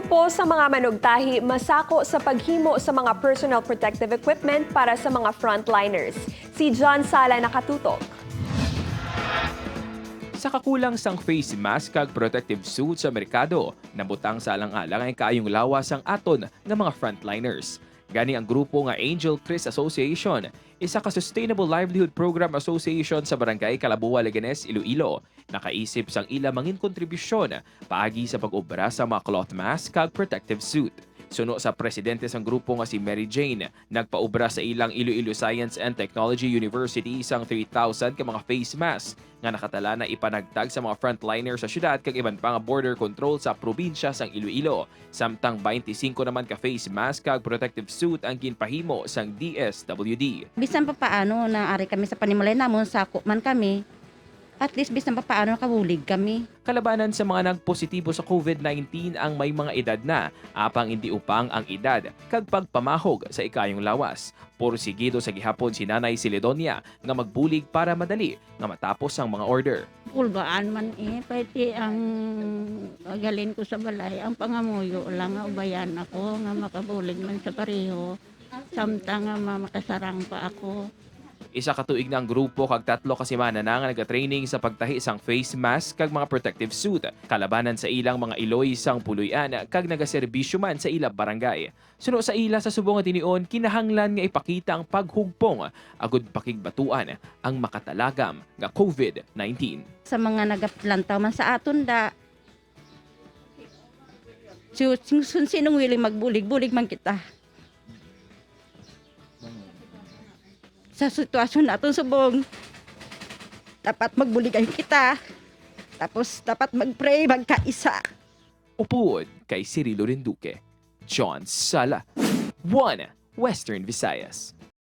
Grupo sa mga manugtahi masako sa paghimo sa mga personal protective equipment para sa mga frontliners. Si John Sala, nakatutok. Sa kakulang sang face mask kag protective suit sa merkado, nabutang sa alang-alang ang kaayong lawas ang aton nga mga frontliners. Gani ang grupo nga Angel Chris Association, isa ka Sustainable Livelihood Program Association sa Barangay Calabua, Leganes, Iloilo, nakaisip sang ila mangin kontribusyon paagi sa pag-obra sa mga cloth mask kag protective suit. Suno sa presidente sang grupo nga si Mary Jane, nagpaobra sa ilang Iloilo Science and Technology University sang 3,000 ka mga face mask nga nakatala na ipanagtag sa mga frontliner sa syudad kag iban pa nga border control sa probinsya sang Iloilo. Samtang 25 naman ka face mask kag protective suit ang ginpahimo sang DSWD. Bisan pa paano na ari kami sa panimalay namon, sako man kami. At least bisan pa paano nakabulig kami. Kalabanan sa mga nagpositibo sa COVID-19 ang may mga edad na, apang hindi upang ang edad kag pagpamahog sa ikayong lawas. Porsigido sa gihapon si Nanay Siledonia nga magbulig para madali nga matapos ang mga order. Kulbaan man eh, pwede ang galing ko sa balay, ang pangamuyo lang nga ubayan ako, nga makabulig man sa pareho. Samtang nga makasarang pa ako. Isa ka tuig na ang grupo kag 3 ka semana na nga nagatraining sa pagtahi sang face mask kag mga protective suit. Kalabanan sa ilang mga iloy sang puluyan kag nagaserbisyo man sa ila barangay. Suno sa ila, sa subong nga tinion, kinahanglan nga ipakita ang paghugpong agud pakigbatuan ang makatalagam nga COVID-19. Sa mga nagaplantaw man sa aton da, sinong willing magbulig, bulig man kita. Sa sitwasyon naton subong, dapat magbuligan kita. Tapos dapat magpray, magkaisa. Upod kay Cirilo Rinduque. John Sala. 1 Western Visayas.